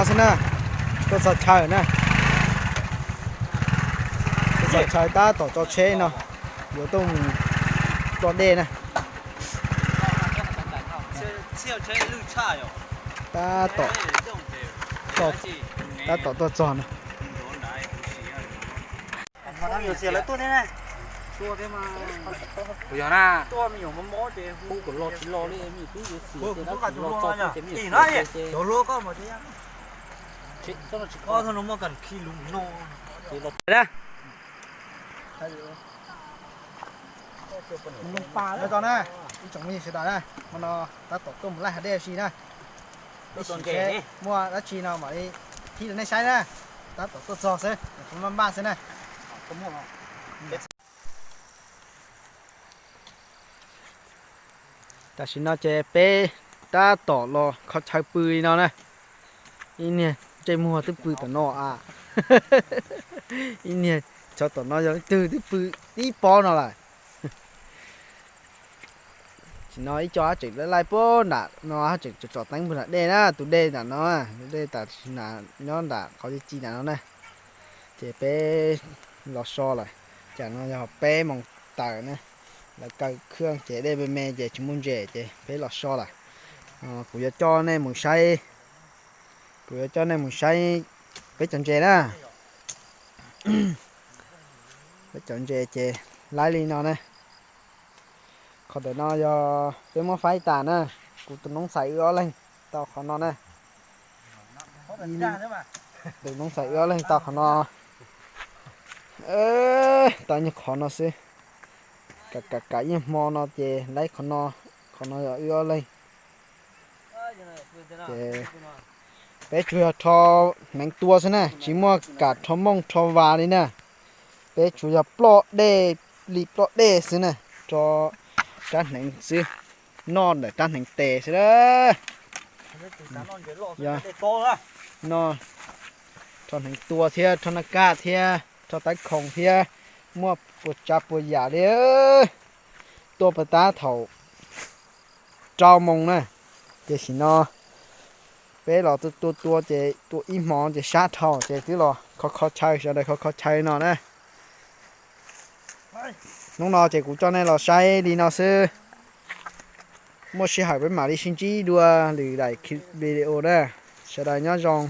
Xwb na, tuaj txog chaw na, tuaj txog chaw tab tom tso tsheb no, yuav tuaj mus ploj dej na. Tab tom, tab tom tuaj txog na. Nyob zoo na, ib tsoom me nyuam sawv daws na, hmo no tab tom tuaj mus laij hav dej ua si na. Ib sim seb muaj dab tsi no mam li qhib rau nej saib na. Tab tom tuaj txog xwb, kuv maj maj xwb na. Tam sim no ces peb tab tom los kho chaw pw li no na. Ib niag ntsej muag twb pw tom no a. Ib niag tsov tom no yog leej twg twb pw tib pob no lawm. Tam sim no ib co hab tseem laij laij puag nram no, hab tseem tsom teeb puag nram dej na, tus dej nram no, tus dej tam sim no nyob nram qhov ci ci nram no na. Ces peb los so lawm, tam no yog peb moos tawm na, lawv kaw khab ces dej me me ces tsis muaj ntses ces peb los so lawm. Kuv yuav coj nej mus saib, kuv yuav coj nej mus saib peb cov ntses na. Peb cov ntses ces laib li no na. Qhov ntawm no yog peb muab faib tas na, kuv tus noob xais wb ob leeg tau qhov no na. Tus noob xais wb ob leeg tau qhov no, tau nyuag qhov no xwb. Kam kam kam ib hmo no ces laib qhov no, qhov no yog wb ob leeg. Ces peb tsuas yog rho hneev tua xwb na, tsis muaj kam rho mooj rho vas li na. Peb tsuas yog ploj dej li ploj dej xwb na, rho rab hneev xwb, noj ntawm rab hneev tes xwb na. Yog noj, rho hneev tua thiab rho naj kaj thiab rho tab khoom thiab, muaj puas tsav puas yam li. Tuaj puas tab thaum rau moos na, ces sim no peb los tua tua tua ces tua ib hmo ces sab dhau ces twb los kho kho chaw, sawv daws kho kho chaw no na. Hnub no ces kuv coj nej los saib li no xwb. Muaj sij hawm peb mam li sib ntsib dua lwm daim video na. Sawv daws nyob zoo.